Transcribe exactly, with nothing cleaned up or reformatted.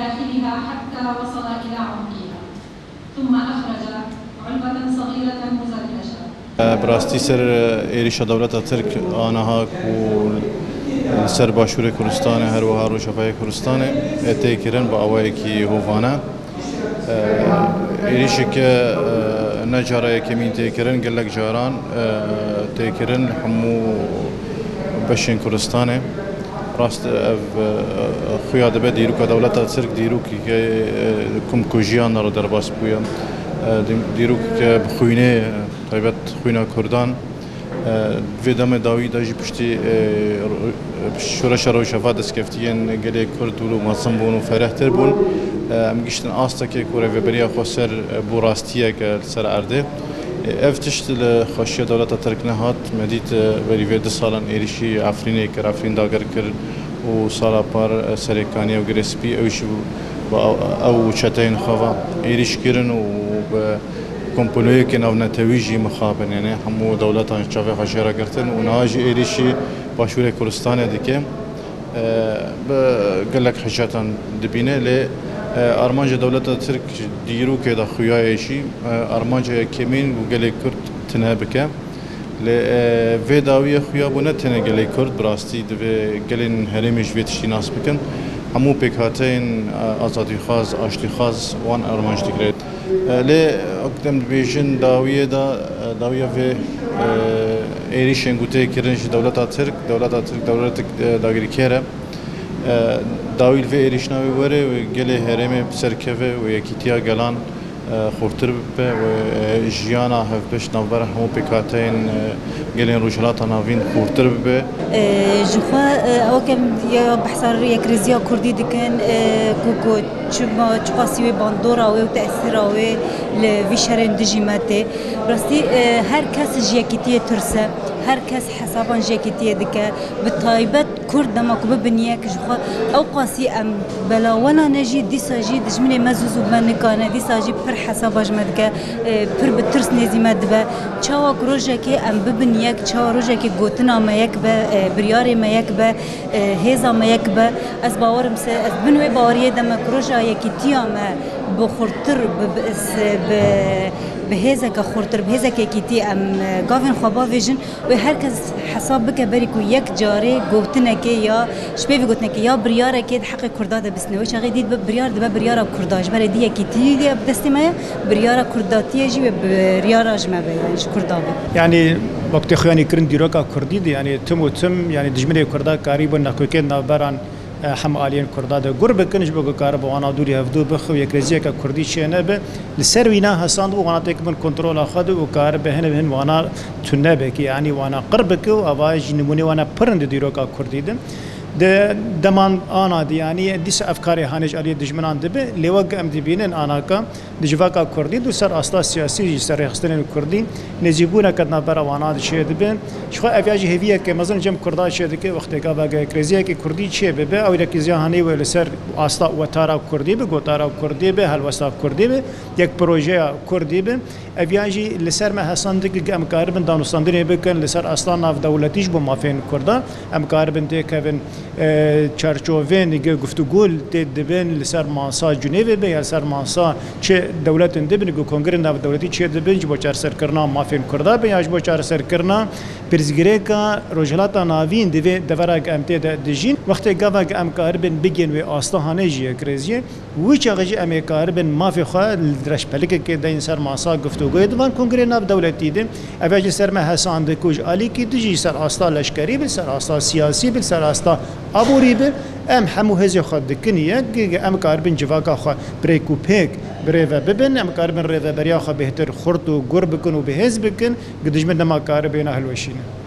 داخلها حتى وصل إلى عنقها، ثم أخرج علبة صغيرة مزركشة. Bi rastî ser êrîşa dewleta Tirk a niha ku li ser Başûrê Kurdistanê, her wiha Rojavayê Kurdistanê, e, tê kirin bi awayekî hovane. E, êrîşeke, e, ne cara yekemîn tê kirin, gelek caran, e, tê kirin hemû beşên Kurdistanê. Rast, ev, e, xuya dibe dîroka dewleta Tirk, dîrokeke, e, komkujiyan re derbas bûye. E, dî-, dîrokeke bi xwînê, e, taybet xwîna Kurdan. E, vê demê dawî de jî piştî, e, ro-, şoreşa Rojava destkeftiyên gelê Kurd wilo mezin bûn û ferehtir bûn. E, em giştin astekê ku rêveberiya xweser, e, bû rastiyeke li ser erdê. E, ev tişt li xweşiya dewleta Tirk nehat. Me dît, e, berî vê du salan êrîşî Efrînê kir, Efrîn dagir kir û sala par, e, Serêkaniyê û Girê Spî, ew jî bi ew, ew û çeteyên xwe ve êrîş kirin û bi komployeke navnetewî jî mixabin, yani hemû dewletan ji çavê xwe jê re girtin û niha jî êrîşî Başûrê Kurdistanê dike. E, bi gelek hişetan dibîne, lê, e, armanca dewleta Tirk dîrokê de xuya ye jî, e, armanca yekemîn û gelê Kurd tune bike. Lê, e, vê dawiyê xuya bû ne tenê gelê Kurd, bi rastî divê gelên herêmê jî vê tiştî nas bikin. Hemû pêkhateyên, e, azadîxwaz, aştîxwaz wan armanc digire. E, lê, wek dem dibêjin, dawiyê de, e, dawiya vê, e, êrîşên ku tê kirin ji dewleta Tirk, dewleta Tirk dewletek, e, dagirkêr e. E, dawî li vê êrîşna wê were û gelê herêmê bi ser keve û yekîtiya gelan, e, xurtir bibe û, e, jiyana hevbeş navbera hemû pêkhateyên, e, gelên Rojhilata Navîn xurtir bibe. E, ji xwe, e, ew ke em ya behsa yekrêziya Kurdî dikin, e, ku, ku çima, çiqasî wê bandora wê û tesîra wê li vî şerên dijî me tê. Rastî, e, her kes ji yekîtiyê tirse, her kes hesaban ji yekîtiyê dike. Bi taybet Kurd dema ku bibin yek ji xwe, ew qasî em belawana ne jî, dîsa jî dijminê me zû zû bi me nikane, dîsa jî pir hesaba ji me dike, e, pir bi tirs nêzî me dibe. Çawa ku rojekê em bibin yek, çawa rojekê gotina me yek be, e, biryarê me yek be, e, hêza me yek be, ez bawerim se-, ez bin wê baweriyê de me ku roja yekîtiya me bi xurtir, bi, bi, bi, bi hêzeke xurtir, bi hêzeke yekîtî em, e, gavên xwe bavêjin. Wê her kes hesab bike, berî ku yek carê gotinekê ya ji pêvî gotinekê ya biryarekê di heqê Kurda de bisine. Wê çaxê dît bi biryar dibe biryara Kurda. Ji berê dî yekîtî ya bi destê me ye, biryara Kurdatiyê jî wê biryara ji me be, yani ji Kurda be. Yani wextê xuyanî kirin dîroka Kurdî de, yani tim û tim, yani dijminê Kurda karî bi nexwekên navberan e, hem aliyên Kurda de gur bikin, ji bo ku karibe wana dûrî hevdû bixin û yekrêziyeke Kurdî çênebe. Li ser wîna hesand bû wana têk bin kontrola xwe de û karibe hin bi hin wana tune bike, yanî wana qir bike û ava jî nimûnê wana pir in di dîroka Kurdî de. Di deman ana de, yanî dîsa ev karê hanê ji aliyê dijminan dibe, lê wek em dibînin anaka, di civaka Kurdî de û ser asta siyasî jî, ser rêxistinên Kurdî nêzîkbûneke di navbera wana de çêdibe. Ji xwe ev ya jî hêviyeke mezin cem Kurda çêdike, wextê gava yekrêziyeke Kurdî çêbibe, ew yekrêziya hanê wê li ser asta wetara Kurdî be, gotara Kurdî be, helwesta Kurdî be, yek projeya Kurdî be. Ev ya jî li ser me hesan dike ku em karibin danûstandinê bikin li ser asta navdewletî ji bo mafên Kurda. Em karibin têkevin e, çarçovên ge guftûgû tê dibin li ser masa Cunêvê be ya li ser masa çi dewletin dibin ku kongrê navdewletî çê dibin ji bo çareserkirina mafên Kurda be ya ji bo çareserkirina pirsgirêka Rojhilata Navîn di vê devera ke em tê de dijîn. Wextê gava ke em karibin bigên wê asta hanê jî yekrêziyê. Wî çaxê jî em ê karibin mafê xwe li reşpelikekê deynin ser masa guftûgoyê di van kongrê navdewletî de. Ev ya jî ser me hesandin ku ji alîkî dijî ser asta leşkerî bi, ser asta siyasî bi, ser asta aborî bi, em hemû hêzê xwe dikin yek, em karibin civaka xwe bi rêk û pêk bi rê ve bibin, em karibin rêveberiya xwe bêhtir xurt û gur bikin û bihêz bikin, ku dijmin dema karibe êna hilweşîne.